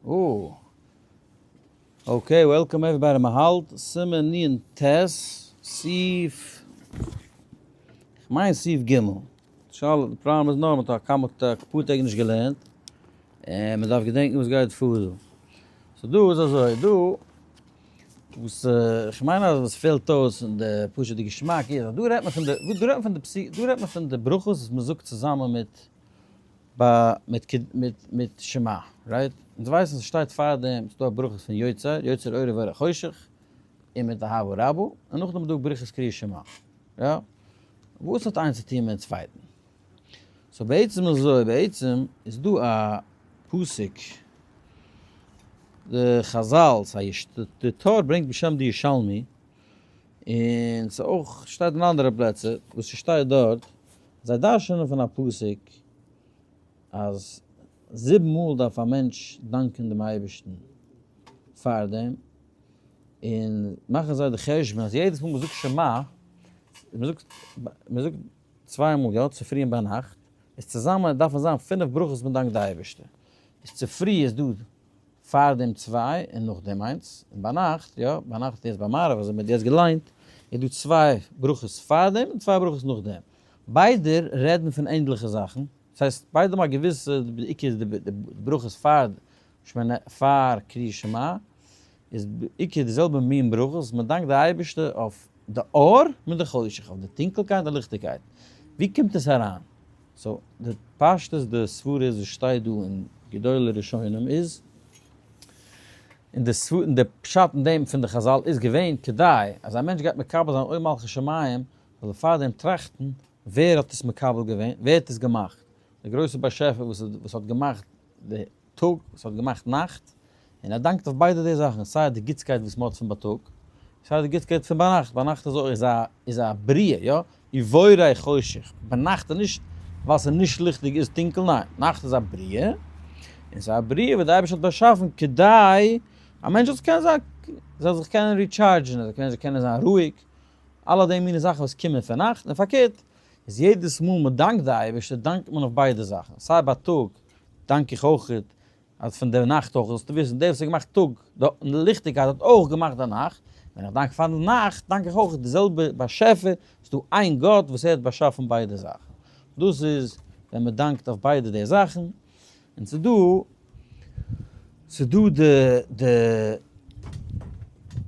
או. Okay, welcome everybody. מ'האלט סימן נ ט, סעיף, כ'מיין סעיף ג'. שאלה, די פראבלעם איז נאר מ'האט א כמה פאר טעג נישט געלערנט, און מ'דארף געדענקן וואס גייט פאר דא. so דא איז אזוי, דא וואס כ'מיין אז וואס פעלט אויס אין די פשוט די געשמאק איז אז דא רעדט מען פון די, דא רעדט מען פון די פסוק, דא רעדט מען פון די ברכות וואס מ'זאגט צוזאמען מיט ביי מיט מיט מיט שמע, right? אונז ווייסן ס'שטייט פאר דעם ס'דא א ברכות פון יוצר, יוצר אורה ובורא חושך, און מיט אהבה רבה, און נאכדעם איז דא ברכות קריאת שמע, יא? וואס האט איינס צו טון מיטן צווייטן? so בעצם איז אזוי, בעצם איז דא א פסוק, די חזל, די טור ברענגט בשם די ירושלמי, און ס'אויך שטייט אין אנדערע פלעצער, וואס ס'שטייט דארט, זיי דרש'נען פון א פסוק אז זיבן מאל דארף א מענטש דאנקען דעם אייבערשטן פאר דעם, און מאכן זיי די חשבון אז יעדעס מאל מען זאגט שמע, מען זאגט מען זאגט צוויי מאל יא, צופרי און ביינאכט, איז צוזאמען דארפן זיין פינף ברכות מען דאנקט די אייבערשטער, איז צופרי איז דא פאר דעם צוויי און נאך דעם איינס, און ביינאכט, יא, ביינאכט יעצט ביי מעריב אזוי מ'האט יעצט געליינט, איז דא צוויי ברכות פאר דעם און צוויי ברכות נאך דעם. ביידע רעדן פון ענדליכע זאכן, דאס הייסט ביידע האבן א געוויסע, בעיקר איז די ברכות פאר שמונה פאר קריאת שמע, איז בעיקר די זעלבע מין ברכות, מען דאנקט די אייבערשטער אויף די אור מיט די חושך, אויף די טונקלקייט און ליכטיגקייט. ווי קומט עס אריין? so די פשטות די סברה איז וואס שטייט דא אין גדולי ראשונים איז, און די סברה און די פשט אין דעם פון די חזל איז געווען כדי אז א מענטש גייט מקבל זיין עול מלכות שמים זאל ער פארדעם טראכטן ווער האט עס מקבל געווען ווער האט עס געמאכט דער גרויסער באשעפער וואס וואס האט געמאכט די טאג וואס האט געמאכט נאכט, און ער דאנקט אויף ביידע די זאכן, סיי די גוטסקייט וואס מען האט פון בייטאג, סיי די גוטסקייט פון ביינאכט, ביינאכט איז אויך איז א איז א בריאה, יא, ובורא חושך, ביינאכט איז נישט ווייל ס'איז נישט ליכטיג איז טונקל, ניין, נאכט איז א בריאה, און ס'איז א בריאה וואס די אייבערשטער האט באשאפן כדי א מענטש זאל זיך קענען זיין, זאל זיך קענען recharge ן, ער זאל קענען זיין רואיג, אלע די מיני זאכן וואס קומען פון נאכט, און פארקערט, איז יעדעס מאל מען דאנקט די אייבערשטער דאנקט מען אויף ביידע זאכן, סיי בייטאג דאנק איך אויך אז פון דער נאכט אויך זאלסטו וויסן, דער וואס האט געמאכט טאג, די ליכטיגקייט האט אויך געמאכט די נאכט, ווען איך דאנק פאר די נאכט, דאנק איך אויך די זעלבע באשעפער, ס'איז דא איין גאט וואס ער האט באשאפן ביידע זאכן. דאס איז ווען מען דאנקט אויף ביידע די זאכן, און ס'איז דא, ס'איז דא די די,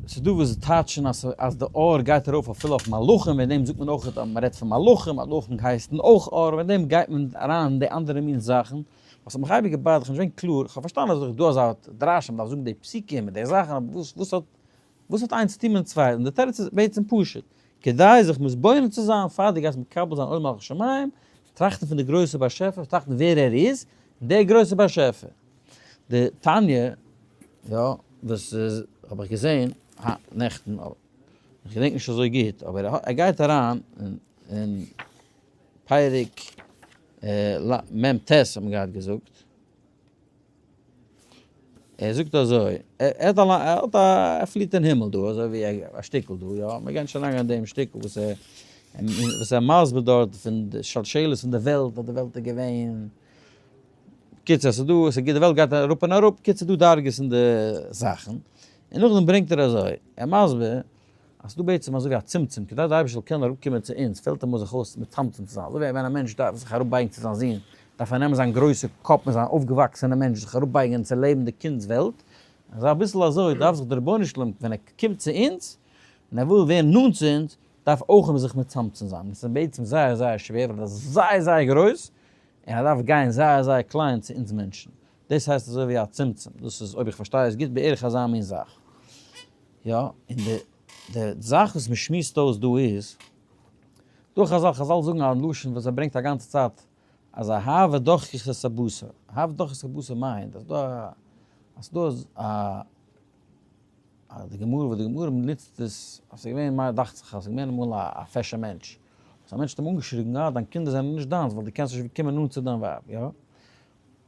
ס'איז דא וואס טייטשן אז אז די אור גייט ארויף אפילו אויף מלאכים, וועגן דעם זאגט מען אויך אז מען רעדט פון מלאכים, מלאכים הייסן אויך אור, וועגן דעם גייט מען אריין אין די אנדערע מין זאכן. וואס האט מיך אייביג געבאדערט, איך בין נישט געווען קלאר, איך האב פארשטאנען אז עס איז דא אזא דרש אז מען דארף זאגן די פסוקים מיט די זאכן, אבער וואס וואס האט וואס האט איינס צו טון מיטן צווייטן? די תירוץ איז בעצם פשוט, כדי זיך מתבונן צו זיין פאר דו גייסט מקבל זיין עול מלכות שמים, טראכטן פון די גרויסע באשעפער, טראכטן ווער ער איז, דער גרויסער באשעפער. די תניא, יא, וואס איז, האב איך געזען נעכטן, איך געדענק נישט אזוי גוט, אבער ער גייט אריין אין פרק מ ט האט מען געהאט געזאגט, ער זאגט אזוי, ער האט א, ער פליט אין הימל דא, אזוי ווי א שטיקל דא, יא, מיר גייען נישט אריינגיין אין דעם שטיקל וואס ער, וואס ער מסביר דארט פון די שלשלת פון די וועלט, אז די וועלט איז געווען, קיצור ס'איז דא, ס'איז די וועלט גייט אראפ און אראפ, קיצור דא דרגות אין די זאכן, און נאכדעם ברענגט ער אזוי, ער מסביר אז ס'דא בעצם אזוי ווי א צמצום, כדי די אייבערשטער זאל קענען אראפקומען צו אונז, פעלט אמאל זיך אויס מצמצם צו זיין, אזוי ווי ווען א מענטש דארף זיך אראפבייגן צו זיין זון, דארף ער נעמען זיין גרויסע קאפ מיט זיין אויפגעוואקסענע מענטש זיך אראפבייגן צו לעבן די קינד'ס וועלט, אזוי אביסל אזוי דארף זיך דער רבונו של עולם ווען ער קומט צו אונז, און ער וויל ווערן נאנט צו אונז, דארף אויך אים זיך מצמצם זיין, און ס'איז בעצם זייער זייער שווער ווייל ער איז זייער זייער גרויס, און ער דארף גיין זייער זייער קליין צו אונז מענטשן, דאס הייסט אזוי ווי א צמצום, דאס איז אויב איך פארשטיי עס גוט בערך אזא מין זאך. יא, און די די זאך וואס מען שמועסט אויס דא איז, דא חזל, חזל זאגן א לשון וואס ער ברענגט א גאנצע צייט, אז אהבה דוחקת את הבשר, אהבה דוחקת את הבשר מיינט אז דא אז דא איז א א די גמרא וואס די גמרא נוצט עס, אז ס'איז געווען מיין דאכט זיך אז ס'איז געווען אמאל א פעשע מענטש, וואס א מענטש האט אים אנגעשריגן אה דיין קינדער זענען נישט דיינס ווייל דו קענסט נישט קומען נאנט צו דיין ווייב, יא?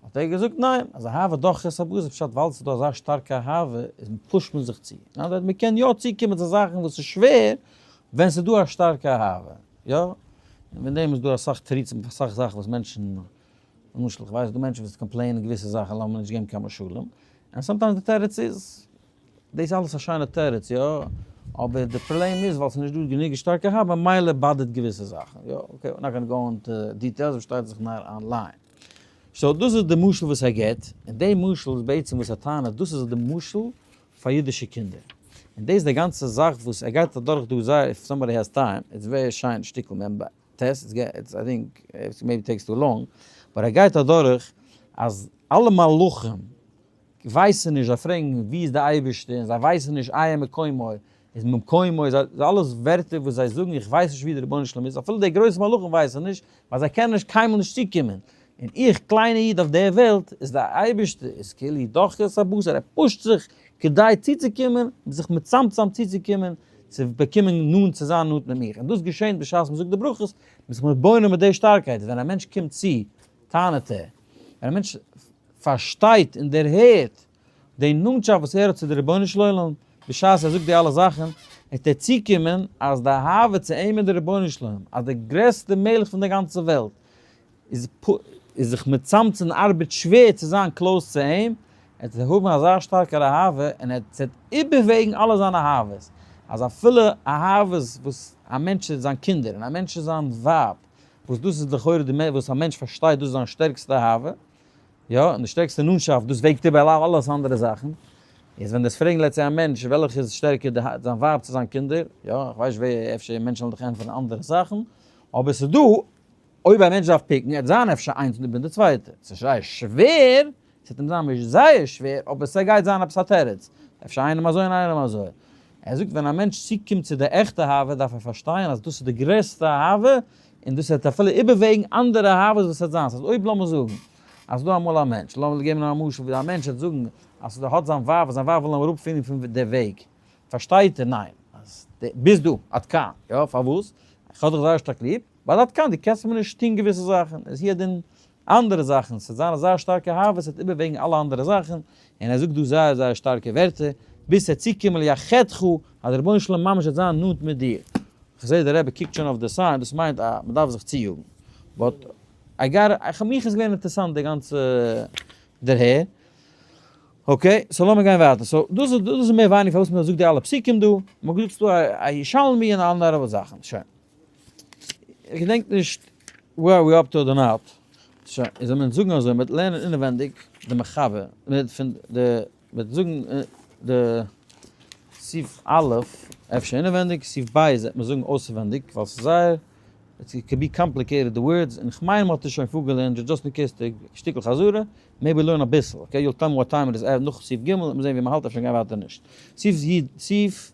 האט ער געזאגט ניין, אז אהבה דוחה את הבשר פשט ווייל ס'איז דא אזא שטארקע אהבה איז push ט מען זיך צו, אין אנדערע ווערטער מ'קען יא צוקומען צו זאכן וואס איז שווער ווען ס'איז דא א שטארקע אהבה, יא? און וועגן דעם איז דא אסאך תירוצים אויף אסאך זאכן וואס מענטשן, למשל איך ווייס דא מענטשן וואס complain ען געוויסע זאכן לאמיר נישט געבן קיין משלים. און sometimes די תירוץ איז, דאס אלעס א שיינע תירוץ, יא, אבער די פראבלעם איז ווייל ס'איז נישט דא גענוג שטארקע אהבה, ממילא באדערט געוויסע זאכן, יא, okay, not gonna go into details, פארשטייט זיך נאר online. So דאס איז די משל וואס ער גיבט, און די משל איז בעצם וואס ער טענה'ט, דאס איז די משל פאר אידישע קינדער. און דאס איז די גאנצע זאך וואס ער גייט אדורך דא זייער, if somebody has time, it's very שיין שטיקל מ ב ט, it's I think maybe takes too long, but ער גייט אדורך אז אלע מלאכים ווייסן נישט, זיי פרעגן ווי איז די אייבערשטער, און זיי ווייסן נישט איה מקומו, איז מקומו, איז אלעס ווערטער וואס זיי זאגן איך ווייס נישט ווי די רבונו של עולם איז, אפילו די גרויסע מלאכים ווייסן נישט, ווייל זיי קענען נישט קיינמאל נישט צוקומען, און איך קליינע איד אויף דער וועלט, איז די אייבערשטער איז כאילו דוחק את הבשר, ער push ט זיך כדי צוצוקומען, זיך מצמצם צוצוקומען, צו באקומען נאנט צו זיין נאנט מיט מיך, און דאס געשענט בשעת מען זאגט די ברכות, מען איז זיך מתבונן מיט די שטארקייט, ווען א מענטש קומט צו, טענה'ט ער, ווען א מענטש פארשטייט און דערהערט די נאנטשאפט וואס ער האט צו די רבונו של עולם, בשעת ער זאגט די אלע זאכן, וועט ער צוקומען אז די אהבה צו אים און די רבונו של עולם, אז די גרעסטע מלך פון די גאנצע וועלט, איז זיך מצמצם און ארבעט שווער צו זיין close צו אים, ער וועט האבן אזא שטארקע אהבה און ער וועט איבערוועגן אלע זיינע אהבות, אז אפילו אהבות וואס א מענטש איז זיין קינדער און א מענטש איז זיין ווייב, וואס דאס איז לכאורה די וואס א מענטש פארשטייט דאס איז זיין שטערקסטע אהבה, יא, און די שטערקסטע נאנטשאפט, דאס וועגט איבער אלעס אנדערע זאכן. איז ווען דאס פרעגן let's say א מענטש וועלכע איז שטערקער די זיין ווייב צו זיין קינדער, יא, איך ווייס ווער, אפשר מענטשן וועלן דיך ענטפערן אנדערע זאכן, אבער ס'איז דא, אויב א מענטש דארף pick ן, וועט זיין אפשר איינס איבער די צווייטע. ס'איז זייער שווער, ס'וועט אים זיין זייער שווער, אבער ס'גייט זיין עפעס א תירוץ. אפשר איינעם אזוי און איינעם אזוי. ער זאגט ווען א מענטש צוקומט צו די עכטע אהבה דארף ער פארשטיין אז דאס איז די גרעסטע אהבה, און דאס וועט אפילו איבערוועגן אנדערע אהבות וואס וועט זיין. ס'הייסט אויב לאמיר זאגן אז ס'דא אמאל א מענטש, לאמיר געבן א משל ווי א מענטש וועט זאגן אז ער האט זיין ווייב און זיין ווייב וויל אים אראפפירן פון די וועג, פארשטייט ער ניין אז ביז דא עד כאן, יא פארוואס? איך האב דיך זייער שטארק ליב, but עד כאן, דו קענסט מיר נישט טון געוויסע זאכן, איז הוא הדין אנדערע זאכן, ס'וועט זיין אזא שטארקע אהבה, ס'וועט איבערוועגן אלע אנדערע זאכן, און ער זאגט דא זייער זייער שטארקע ווערטער, ביז ס'וועט צוקומען ליחדך, אז דער רבונו של עולם ממש וועט זיין נאנט מיט דיר. כ'זעה דער רבי קוקט שוין אויף די sign, דאס מיינט אז מ'דארף זיך צויאגן. but I got it, מיך איז געווען אינטערעסאנט די גאנצע דערהער. okay, so לאמיר גיין ווייטער. so דאס איז דאס איז מער ווייניגער פארוואס מ'זאגט די אלע פסוקים דא. מ'האט געזאגט ס'דא א ירושלמי און אנדערע זאכן. שוין. איך געדענק נישט where we up to אדער not. שוין, איז זאל מען זאגן אזוי, מ'וועט לערנען אינעווענדיג די מחבר, מ'וועט פון די, מ'וועט זאגן די סעיף א', אפשר אינעווענדיג, סעיף ב' וועט מען זאגן אויסעווענדיג, ווייל ס'איז זייער, it can be complicated די words, און כ'מיין מ'האט עס שוין פארגעלערנט, just in case די שטיקל חזרה, maybe learn אביסל, okay, you'll tell me what time it is, נאך סעיף ג' וועט מען זען ווי מ'האלט, אפשר גיין ווייטער נישט. סעיף י', סעיף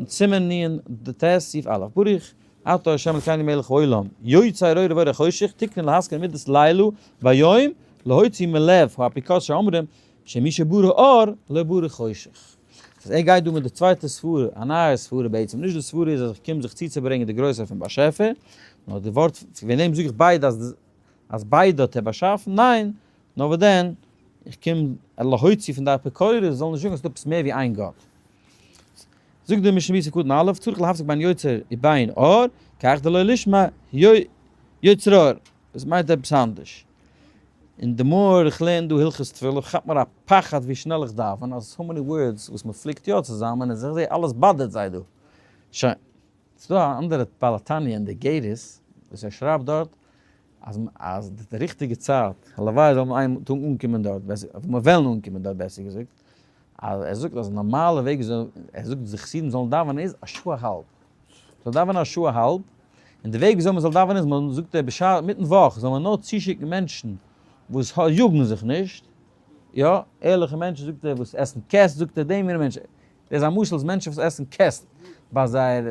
סימן נ ד ט סעיף א', ברוך אתה ה' אלקינו מלך העולם, יוצר אור ובורא חושך, תקנה להתקין מידת לילה ביום, להוציא מלב האפיקורס שאומרים שמי שברא אור לא ברא חושך. אז ער גייט דא מיט די צווייטע סברה, א נייע סברה בעצם, נישט די סברה איז אז איך קום זיך צוצוברענגען די גרויסקייט פון באשעפער, נאר די ווארט, וועגן דעם זאג איך ביידע אז אז ביידע האט ער באשאפן, ניין, נאר וואס דען, איך קום להוציא פון די אפיקורס זאל נישט זאגן אז ס'דא עפעס מער ווי איין גאט. זאגט דער משנה ברורה קטן א', צריך להפסיק בין יוצר ובין אור, כך דלא לישמע יוצר אור, דאס מיינט עפעס אנדערש. און די more איך לערן דא הלכות תפילה, כאפט מיר א פחד ווי שנעל איך דאווען, אז so many words וואס מען פליקט יא צוזאמען, און איך זע אלעס באדערט זיי דא. שוין. ס'דא א אנדערע בעל התניא אין די איגרת וואס ער שרייבט דארט אז אז די ריכטיגע צייט, הלוואי זאל מען איין טאג אנקומען דארט, מיר וועלן אנקומען דארט בעסער געזאגט, אז ער זאגט אז נארמאלע וועג וויאזוי ער זאגט די חסידים זאלן דאווענען איז א שעה א האלב. מ'זאל דאווענען א שעה א האלב, און די וועג וויאזוי מ'זאל דאווענען איז מען זאגט ער בשעת מיטן וואך זאל מען נאר צושיקן מענטשן וואס יאגן זיך נישט, יא, ערליכע מענטשן זאגט ער וואס עסן קעסט זאגט ער די מינע מענטשן, דאס איז א משל אז מענטשן וואס עסן קעסט ביי זייער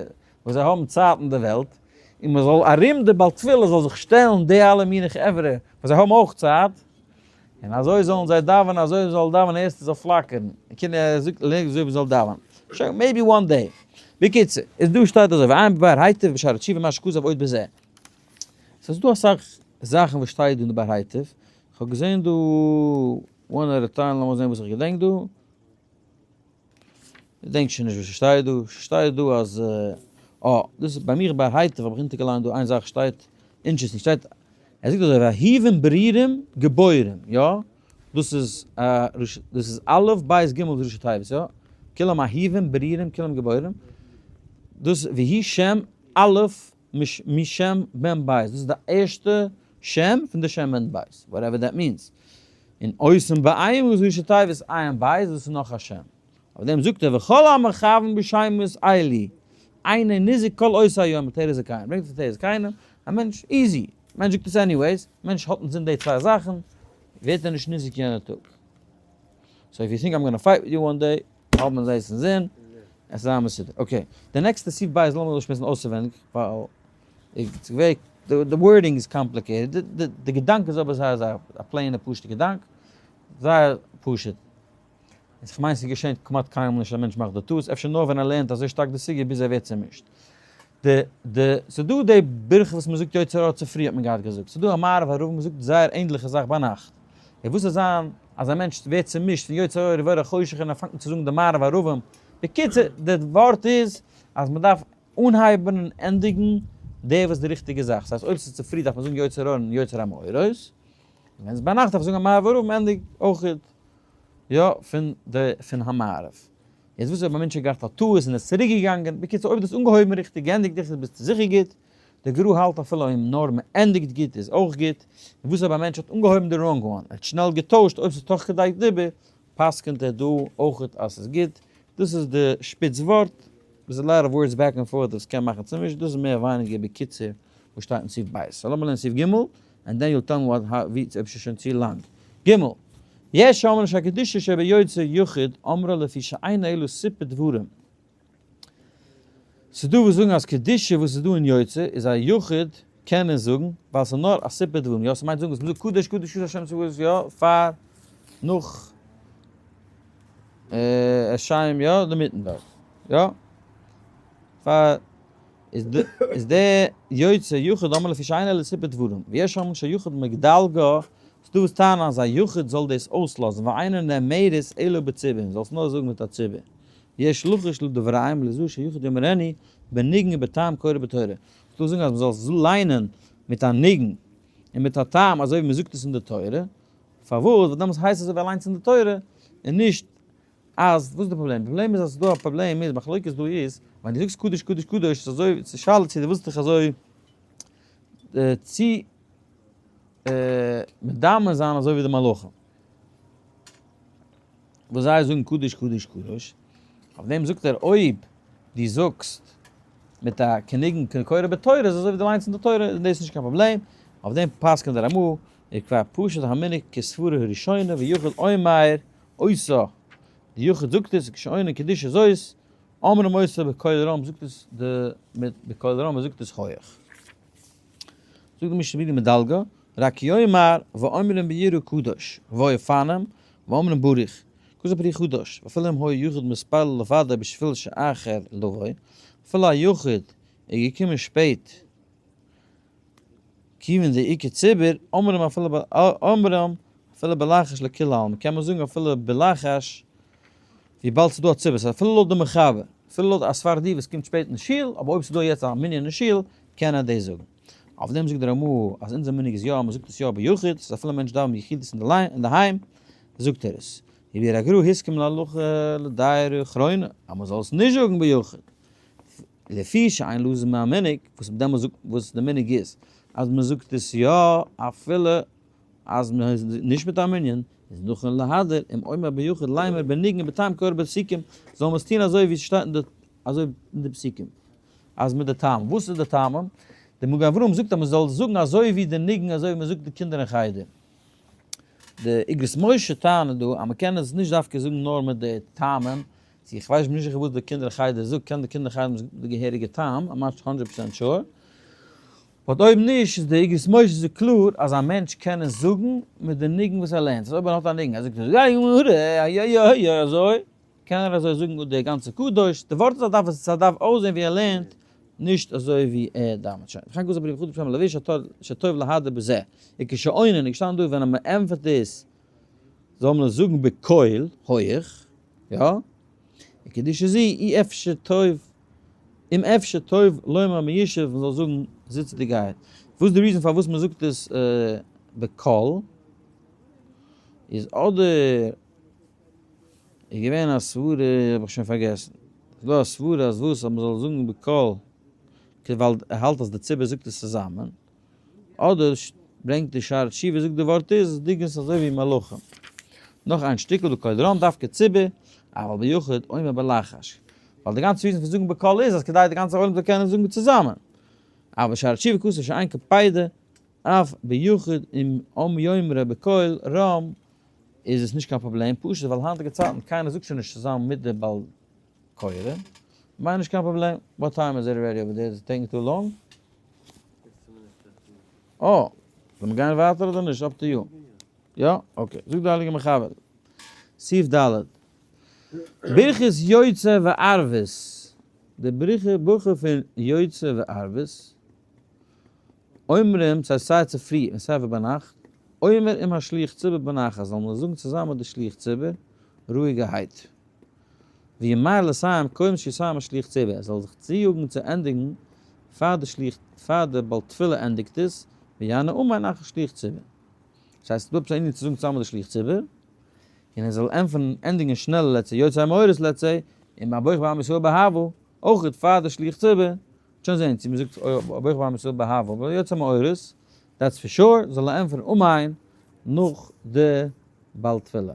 וואס זיי האבן צייט אין די וועלט, און מען זאל ארום די בעל תפילה זאל זיך שטעלן די אלע מיני חברה וואס זיי האבן אויך צייט, און אזוי זאלן זיי דאווענען, אזוי זאל דאווענען ערשט זאל פלאקערן, קינד ער זאגט לערנט וויאזוי מען זאל דאווענען, שוין maybe one day. בקיצור, איז דא שטייט אזוי ועיין בבאר היטב בשער התשובה מה שכתב עוד בזה. ס'איז דא אסאך זאכן וואס שטייט דא אין די באר היטב, כ'האב געזען דא one at a time, לאמיר זען וואס איך געדענק דא. געדענק שוין נישט וואס ס'שטייט דא, ס'שטייט דא אז אה, דאס איז ביי מיך ביי הייטב האב איך אונטערגעליינט דא איין זאך שטייט interesting שטייט ער זאגט אזוי והיוון ברירים גבורים יא? דאס איז דאס איז א' בית ג' ראשי תיבות, יא? כולם אהובים ברירים כולם גיבורים, דאס והיא שם א' משם בן בית, דאס איז די ערשטע שם פון די שם בן בית, whatever that means. און עושים בעין איז ראשי תיבות עין בית, דאס איז נאך א שם. אויף דעם זאגט ער וכל המכוון בשמות אלו אינו ניזוק כל אותו היום בתורת זקנים, ברענגט ער תורת זקנים, א מענטש easy, מענטש זאגט עס anyways, מענטש האט אינזין די צוויי זאכן, ווערט ער נישט ניזוק יענע טאג. so if you think I'm gonna fight with you one day, האב מען דאס אינזין, עס איז א מסודר. okay, די נעקסטע סעיף בית לאמיר דאס שמועסן אויסערווענדיג, ווייל די wording איז complicated, די געדאנק איז אבער זייער זייער א plain ע פשוטע געדאנק, זייער פשוט. איך מיין ס'געשענט כמעט קיינמאל נישט אז א מענטש מאכט די טעות, אפשר נאר ווען ער לערנט אזוי שטארק די סוגיא ביז ער ווערט צומישט. די די ס'דא די ברכה וואס מ'זאגט יוצר אור צופרי האט מען געהאט געזאגט, ס'דא א מעריב ערב מ'זאגט זייער ענדליכע זאך ביינאכט. און וואס זאל זיין אז א מענטש ווערט צומישט פון יוצר אור ובורא חושך און ער פאנגט אן צו זאגן די מעריב ערבים. בקיצור די ווארט איז אז מ'דארף אנהייבן און ענדיגן די וואס די ריכטיגע זאך. ס'הייסט אויב ס'איז צופרי דארף מען זאגן יוצר אור און יוצר המאורות, און ווען ס'איז ביינאכט דארף מען זאגן א מעריב ערבים ענדיג אויך. יא, פון די פון המערב. יעצט וואס אויב א מענטש האט געהאט א טעות און איז צוריק געגאנגען, בקיצור אויב דו האסט אנגעהויבן ריכטיג געענדיגט ריכטיג ביסטו זיכער גוט, די גרא האלט אפילו אויב נאר מען ענדיגט גוט איז אויך גוט, און וואס אויב א מענטש האט אנגעהויבן די wrong one, ער האט שנעל געטוישט אויב ס'איז תוך כדי דיבור, פסק'נט ער דא אויכעט אז ס'איז גוט, דאס איז די שפיץ ווארט, there's a lot of words back and forth וואס קען מאכן צומישט, דאס איז מער ווייניגער בקיצור וואס שטייט אין סעיף ב'. so לאמיר לערנען סעיף ג', and then you'll tell me what how ווי אויב ס'איז שוין צו לאנג. ג' יש אומרים שהקדושה שביוצר יחיד אמרה לפי שאין אלא סיפור דברים. ס'דא וואס זאגן אז קדושה וואס איז דא אין יוצר איז א יחיד קען עס זאגן ווייל ס'איז נאר א סיפור דברים. יא ס'מיינט זאגן וואס מ'זאגט קדוש קדוש קדוש השם צבאות יא פאר נאך עשיים יא אינמיטן דארט יא פאר איז די איז די יוצר יחיד אמר לפי שאין אלא סיפור דברים, ויש אומרים שיחיד מגדלגה, ס'דא וואס טענה'ן אז א יחיד זאל דאס אויסלאזן ואינו נאמרת אלא בציבור, מ'זאל עס נאר זאגן מיט א ציבור, יש לחוש לדבריהם לזו שיחיד יאמרנו בניגון ובטעם קורא בתורה, ס'דא וואס זאגן אז מ'זאל עס ליינען מיט א ניגון און מיט א טעם אזוי ווי מ'זאגט עס אין די תורה, פארוואס? ווייל דעמאלטס הייסט עס אזוי ווי אליינס אין די תורה און נישט אז וואס איז די פראבלעם? די פראבלעם איז אז ס'איז דא א פראבלעם איז מחלוקת דא איז ווען דו זאגסט קדוש קדוש קדוש איז אזוי ס'איז שאלה צו דו ווילסט דיך אזוי צו מדמה זיין אזוי ווי די מלאכים וואס זיי זאגן קדוש קדוש קדוש אויף דעם זאגט ער אויב דו זאגסט מיט א כניגון כקורא בתורה איז אזוי ווי דו ליינסט אין די תורה איז דאס נישט קיין פראבלעם אויף דעם פסק'נט דער רמ"א וכבר פשט המנהג כסברה הראשונה ויחיד אומר אותה, די יחיד זאגט עס, כשעונה קדושה זאת, אומרים אותה בקול רם זאגט עס די מיט בקול רם מ'זאגט עס הויעך. זאגט די משנה ברורה מדלגה, רק יאמר ואומרים ביראה קדוש, ואופנים, ואומרים ברוך, כזה פרי חדש, ואפילו אם היה יחיד מתפלל לבדו בשביל שאחר לבוא, אפילו א יחיד איז געקומען שפעט, כיוון די עיקר ציבור, אומרים אפילו אומרים אפילו בלחש לכולי עלמא, קען מען זאגן אפילו בלחש וויבאלד ס'איז דא א ציבור, ס'איז אפילו לויט די מחבר, אפילו לויט א ספרדי וואס קומט שפעט אין שול, אבער אויב ס'איז דא יעצט א מנין אין שול, קען ער דאס זאגן. אויף דעם זאגט דער רמ"א אז אונזער מנהג איז יא, מ'זאגט עס יא ביחיד, ס'איז אפילו א מענטש דאווענט ביחידות אינדערהיים, זאגט ער עס. ווי דער הגר"א הסכים להלכה לדייר אחרונה, אז מ'זאל עס נישט זאגן ביחיד. לפי שאין לזה מהמנהג, וואס דעמאלס זאגט וואס די מנהג איז, אז מען זאגט עס יא אפילו אז מען איז נישט מיט א מנין, איז נכון להדר אם אומר ביחיד לומר בניגון ובטעם קורא בפסוקים, זאל מען עס טון אזוי ווי עס שטייט אין די אזוי אין די פסוקים, אז מיט די טעם, וואס איז די טעמים? די מגן אברהם זאגט אז מען זאל זאגן אזוי ווי די ניגון אזוי ווי מען זאגט די קינדער אין חדר. די אגרות משה טענה'ט דא אז מען קען עס נישט דווקא זאגן נאר מיט די טעמים, צו איך ווייס נישט זיכער וואס די קינדער חדר זאגט, קען די קינדער חדר זאגט די געהעריגע טעם, I'm not 100% sure, but אויב נישט איז די אגרות משה זאגט קלאר אז א מענטש קען עס זאגן מיט די ניגון וואס ער לערנט, אז אויב ער האט א ניגון, ער זאגט אזוי, קען ער אזוי זאגן די גאנצע קדוש, די ווארט איז אז דארף עס דארף אויסזען ווי ער לערנט, נישט אזוי ווי ער דאווענט. שוין, וכן כתב פרי חדש בשם הלבוש שטוב להדר בזה, וכשעונין, איז געשטאנען דא ווען מען ענטפערט עס זאל מען עס זאגן בקול, הויעך, יא? וקדושה זו אי אפשר טוב, אם אפשר טוב לומר מיושב, מען זאל זאגן זיצעדיגעהייט. וואס איז די reason פארוואס מען זאגט עס בקול? איז אדער איז געווען א סברה, האב איך שוין פארגעסן, איז דא א סברה אז וואס אז מ'זאל זאגן בקול, ווייל ער האלט אז די ציבור זאגט עס צוזאמען, אדער ברענגט די שערי תשובה זאגט די ווארט איז דיגענס אזוי ווי מלאכים. נאך איין שטיקל בקול רם דווקא ציבור, אבל ביחיד אומר בלחש. ווייל די גאנצע reason פון זאגן בקול איז אז כדי די גאנצע עולם זאל קענען זאגן צוזאמען. אבל שערי תשובה כתב שאין קפידא אף ביחיד אם אם יאמרו בקול רם איז עס נישט קיין פראבלעם, פשוט ווייל היינטיגע צייטן קיינער זאגט שוין נישט צוזאמען מיט די בעל קורא, מיינט נישט קיין פראבלעם, what time is it already over there, is it taking too long? אה, זאל מען גיין ווייטער אדער נישט, up to you. יא? okay, זאגט די הייליגע מחבר, סעיף ד', ברכת יוצר וערבית, די ברכה ברכה פון יוצר וערבית, אומרים, ס'הייסט סיי צופרי און סיי ביינאכט, אומר עם השליח ציבור בנחת, זאל מען זאגן צוזאמען מיט די שליח ציבור, רואיגערהייט. וימהר לסיים קודם שיסיים השליח ציבור, ער זאל זיך צויאגן צו ענדיגן פאר די שליח, פאר די בעל תפילה ענדיגט עס, ויענה אמן אחר שליח ציבור. דאס הייסט ס'איז דא עפעס א ענין צו זאגן צוזאמען מיט די שליח ציבור, און ער זאל ענטפערן, ענדיגן שנעלער let's say יוצר המאורות let's say, און ביי ברך בעם ישראל באהבה, אויך פאר די שליח ציבור, שוין זעהן צו מ'זאגט ברך בעם ישראל באהבה, אבער יוצר המאורות, that's for sure, זאל ער ענטפערן אמן נאך די בעל תפילה.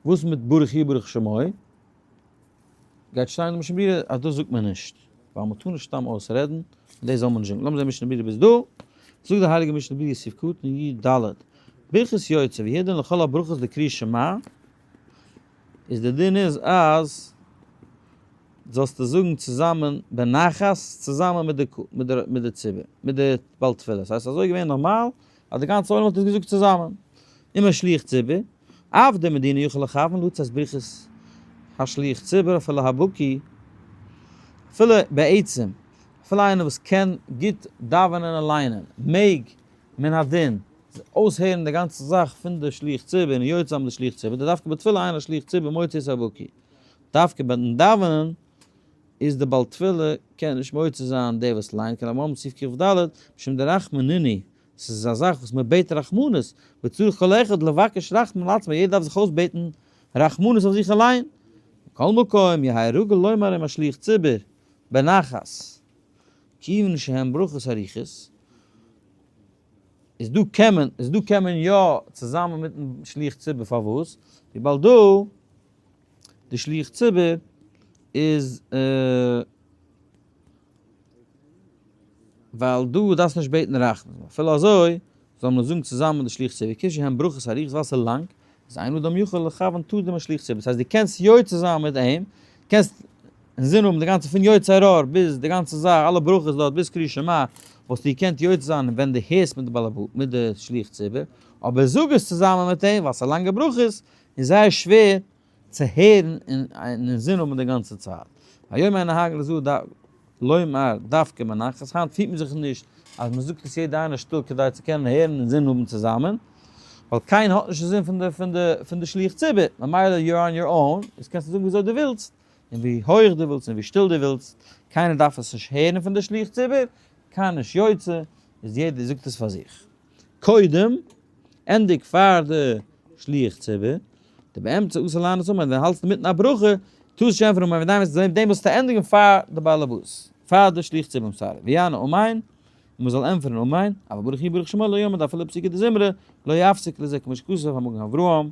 וואס מיט ברוך הוא ברוך שמו? גייט שטיין אין די משנה ברורה אז דאס זאגט מען נישט, ווייל מען טאר נישט סתם אויסרעדן, און דאס זאל מען נישט זאגן. לאמיר זען משנה ברורה ביז דא. זאגט די הייליגע משנה ברורה סעיף קטן י ד, ברכת יוצר והוא הדין לכל הברכות דקריאת שמע, איז די דין איז אז זאלסטו זאגן צוזאמען בנחת צוזאמען מיט די מיט די ציבור, מיט די בעל תפילה. ס'הייסט אזוי געווען נארמאל אז די גאנצע עולם האט עס געזאגט צוזאמען. עם השליח ציבור, אף די מדינה יכול לכוון לצאת ברכת השליח ציבור אפילו הבקי, אפילו בעצם, אפילו איינער וואס קען גוט דאווענען און ליינען, מעג מן הדין אויסהערן די גאנצע זאך פון די שליח ציבור און יוצא זיין מיט די שליח ציבור, דווקא בתפילה אין השליח ציבור מוציא את הבקי, דווקא ביים דאווענען איז די בעל תפילה קען נישט מוציא זיין דער וואס ליינט, כלהלן סעיף קכ ד, משום דרחמנינהו, ס'איז א זאך וואס מען בעט רחמנות, וצריך כל אחד לבקש רחמים לעצמו, יעדער דארף זיך אויסבעטן רחמנות אויף זיך אליין, מכל מקום יהא רגיל לומר עם השליח ציבור בנחת, כיוון שהן ברכות ארוכות, איז דא קען מען, איז דא קען מען יא צוזאמען מיטן שליח ציבור פארוואס? וויבאלד דא די שליח ציבור איז ווייל דא דארפסט נישט בעטן רחמים, אפילו אזוי זאל מען זאגן צוזאמען די שליח ציבור, כיון שהן ברכות ארוכות ווייל ס'איז לאנג, איז אין אדם יכול לכוון תדיר עם השליח ציבור, דאס הייסט דו קענסט יוצא זיין מיט אים, קענסט אינזין האבן די גאנצע פון יוצר אור ביז די גאנצע זאך, אלע ברכות דארט ביז קריאת שמע, וואלסטו געקענט יוצא זיין ווען דו הערסט מיט די בעל הבית, מיט די שליח ציבור, אבער זאג עס צוזאמען מיט אים ווייל ס'איז לאנגע ברכות און זייער שווער צו הערן און אינזין האבן די גאנצע צייט. היום אין נוהגין לזו לומר דווקא בנחת, היינט פירט מען זיך נישט אז מען זאגט עס יעדע איינער שטיל כדי צו קענען הערן און אינזין האבן צוזאמען, ווייל קיינער האט נישט אינזין פון די פון די פון די שליח ציבור, ממילא you're on your own, איז קענסטו זאגן וויאזוי דו ווילסט, און ווי הויך דו ווילסט און ווי שטיל דו ווילסט, קיינער דארף עס נישט הערן פון די שליח ציבור, קיינער נישט יוצא, איז יעדער זאגט עס פאר זיך. קודם ענדיג פאר די שליח ציבור, דבאמצע אסור לענות אמן, ווען האלטסט אינמיטן א ברכה, טארסט נישט ענטפערן אמן, ווען דעם דעם מוזטו ענדיגן פאר די בעל הבית, פאר די שליח ציבור, I'm sorry, ויענה אמן, און מען זאל ענטפערן אמן, אבל ברוך הוא ברוך שמו לא יאמר דאפילו פסוקי דזמרה, לא יפסיק לזה כמו שכתב המגן אברהם,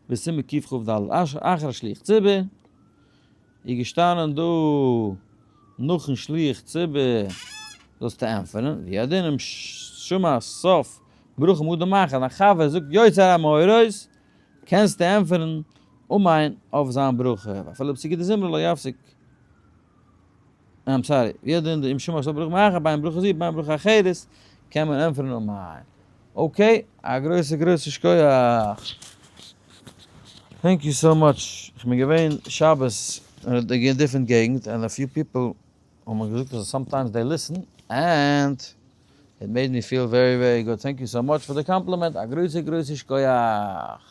בסימן קכ ד, אחר השליח ציבור. איז געשטאנען דא נאכן שליח ציבור זאלסטו ענטפערן, והוא הדין אם שמע סוף ברכה מאדם אחר, דיין חבר זאגט יוצר המאורות, קענסטו ענטפערן אמן אויף זיין ברכה, ואפילו פסוקי דזמרה לא יפסיק, I'm sorry, והוא הדין אם שמע סוף ברכה מאחר, בין ברכה זו בין ברכה אחרת, קען מען ענטפערן אמן. okay, א גרויסע גרויסע שכוח. thank you so much. איך בין געווען שבת אין א different געגנט and a few people האבן מיר געזאגט אז sometimes they listen and it made me feel very very good. thank you so much פאר די קאמפלימענט. א גרויסע גרויסע שכוח.